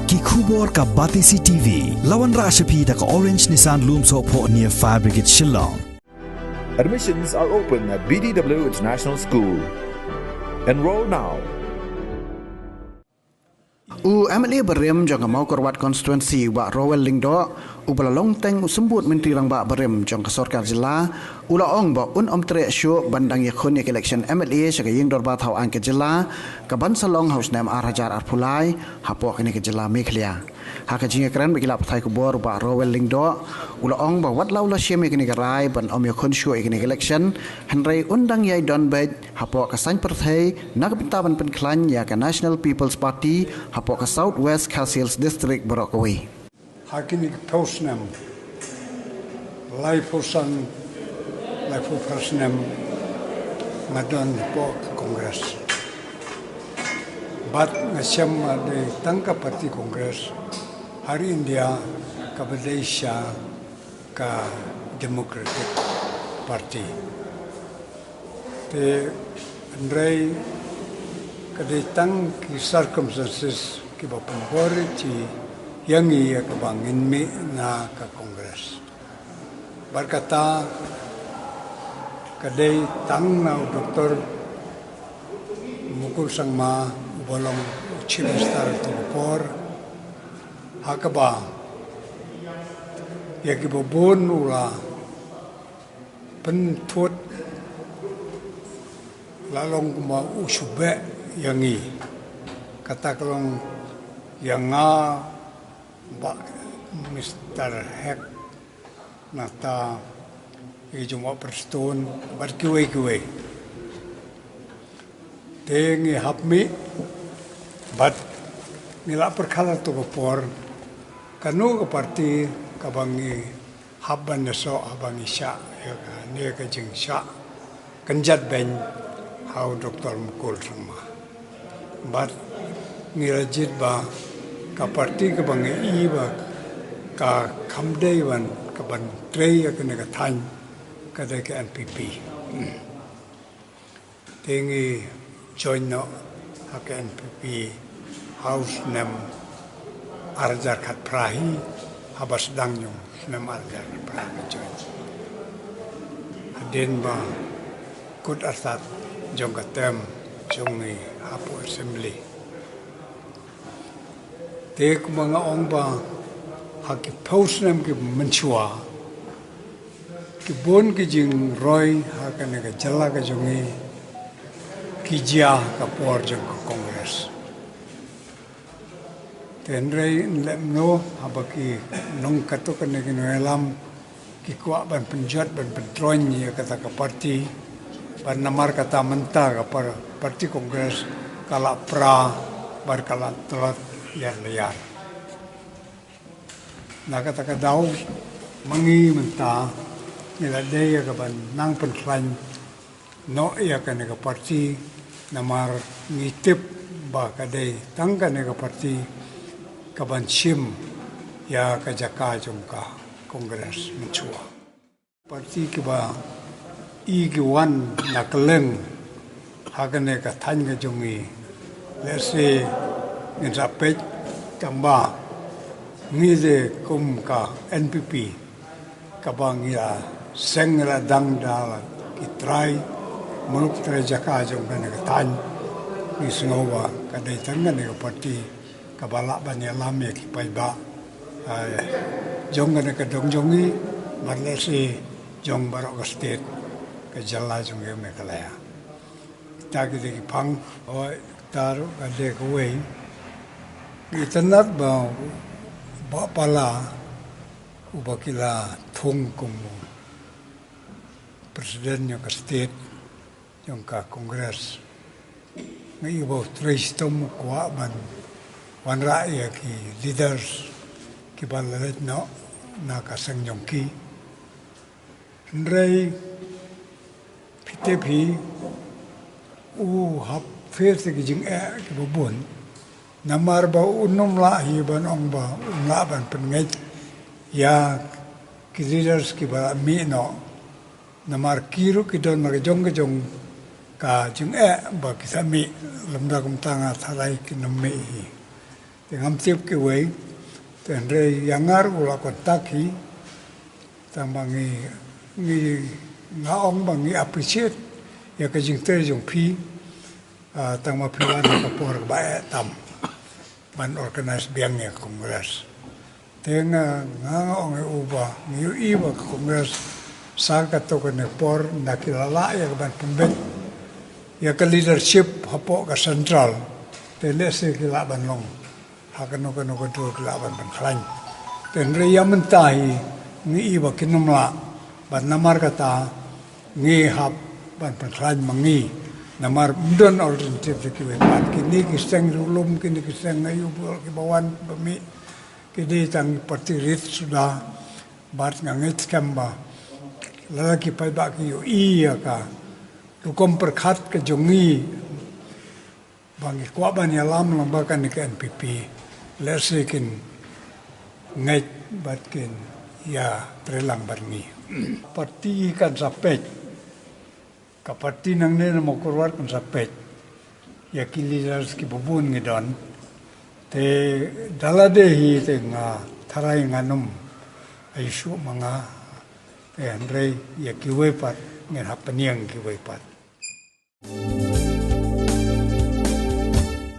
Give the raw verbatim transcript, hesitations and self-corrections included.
Ki khubor ka Batesi T V, la wanrah sha phi da ka Orange Nissan Lumsohphoh near Fire Brigade Shillong. Admissions are open at B D W International School. Enroll now. U MLA barim jong ka Mawkyrwat Constituency, Bah Rowell Lyngdoh, uba la long teng u symbud Myntri Rangbah barim jong ka Sorkar Jylla, u la ong ba un ym treh shuh ban dang ïakhun ïa ka election MLA sha ka Ïing Dorbar Thaw Aiñ ka Jylla, ka ban sa long ha u snem ar hajar arphew lai, hapoh kane ka Jylla Meghalaya. Ha ka jingïakren bad ki lad pathai khubor, Bah Rowell Lyngdoh u la ong ba wat la u la shim ïa kane ka rai ban ym ïakhun shuh ïa kane ka election, hynrei un dang ïai don beit hapoh ka saiñ pyrthei na ka bynta ban pynkhlaiñ ïa ka National People's Party hapoh ka South West Khasi Hills District baroh kawei. Ha kine ki phew snem, laiphew san, laiphew phew snem nga don hapoh ka Congress. Bad nga shem ba dei tang ka party Congress ha ri India kaba dei sha ka Democratic Party. Te hynrei ka dei tang ki circumstances kiba pynbor ïa ngi ïa kaba ngin mih na ka Congress. Bad kata ka dei tang na u Doktor Mukul Sangma uba long u Chief Minister ha kato ka por, ha kaba ïa kiba bun u la pynthut, la long kumba u shu beh ïa ngi. Kata ka long ïa nga, Bah Mister Hek, nangta ïa ki jong Bah Prestone bad kiwei kiwei. Te ngi hap mih bad ngi la pyrkhat ha kato ka por kano ka party kaba ngi hap ban ïasoh, haba ngi shah ïa kane ka jingshah kynjat beiñ ha u Doktor Mukul Sangma. Bad ngi la jied ba ka party kaba ngi i ba ka kham dei ban, ka ban trei ïa kane ka thaiñ, ka dei ka NPP. Te ngi join noh ha ka NPP ha u snem ar hajar khatphra hi, haba sdang jong u snem ar hajar khatphra ngi join. Hadien ba kut artat jong ka term jong ngi hapoh Assembly. Te kumba nga ong ba ha ki phew snem ki mynshuwa, ki bun ki jingroi ha kane ka jylla ka jong ngi ki jia ha ka por jong ka Congress. Te hynrei lehmano haba ki nongkatto katne ki nongïalam ki kwah ban pynjot, ban pyntroiñ ïa kata ka party, bad namar kata mynta ka par-, party Congress ka la pra bad ka la tlot ïar la ïar. Na kata ka daw ma ngi mynta ngi la dei ïa ka ban nang pynkhlaiñ noh ïa kane ka party, namar ngi tip ba ka dei tang kane ka party ka ban shim ïa ka jaka jong ka Congress mynshuwa. Party kiba i ki wan na kylleng ha kane ka thaiñ ka jong ngi, lehse ngin sa peit tang ba ngi de kum ka NPP kaba ngi la seng, ngi la dang da la ki trai muluk trai jaka jong kane ka thaiñ. Ngi sngew ba ka dei tang kane ka party kaba lah ban ïalam ïa ki paidbah, eh, jong kane ka dong jong ngi, bad lehse jong baroh ka state, ka jylla jong ngi Meghalaya. Kita ki dei ki phang, hooid, kita ruh ka dei kawei. Ngi itynnad ba u Bah Pala uba ki la thung kum u president jong ka state, jong ka Congress. Nga ïohi ba u trei shitom u kwah ban wanrah ïa ki leaders kiba la leit noh na ka seng jong ki. Hynrei phi tip hi, u hap face ïa ki jingeh kiba bun. Namar ba un ym lah hi ban ong ba un lah ban pynngeit ïa ki leaders kiba mih noh. Namar ki ruh ki don la ka jong ka jong ka jingeh ba ki sa mih, lymda kumta nga tharai kin ym mih hi. Te ngam tip kiwei, te hynrei ïa nga ruh u la contact hi, tang ba ngi, ngi, nga ong ba ngi appreciate ïa ka jingtrei jong phi, ah, tang ba phi wan ha ka por kaba eh tam ban organize biang ïa ka Congress. Te nga, nga, nga ong ïa u ba ngi ïohi ba ka Congress sa kato kane por ynda ki la lah ïa ka ban pynbeit ïa ka leadership hapoh ka central. Te lehse ki lah ban long ha kano kano ka dur ki lah ban pynkhlaiñ. Te hynrei ïa mynta hi ngi i ba kin ym lah, bad namar kata ngi hap ban pynkhlaiñ ma ngi. Namar ym don alternative da kiwei pat. Kine ki seng riewlum, kine ki seng aïu ba ki ba wan ba mih, ki dei tang parti rit suda. Bad nga ngeit skhem ba lada ki paidbah ki ïohi ïa ka rukom pyrkhat ka jong ngi, ba ngi kwah ban ïalam lang bad kane ka N P P, lehse kin ngeit bad kin ïatrei lang bad ngi. Parti kan sa peit, ka parti nangne na Mawkyrwat kan sa peit ïa ki leaders kiba bun ngi don. Te da lade hi te nga tharai ngan ym ai shuh ma nga, te hynrei ïa kiwei pat ngin hap pynïeng kiwei pat.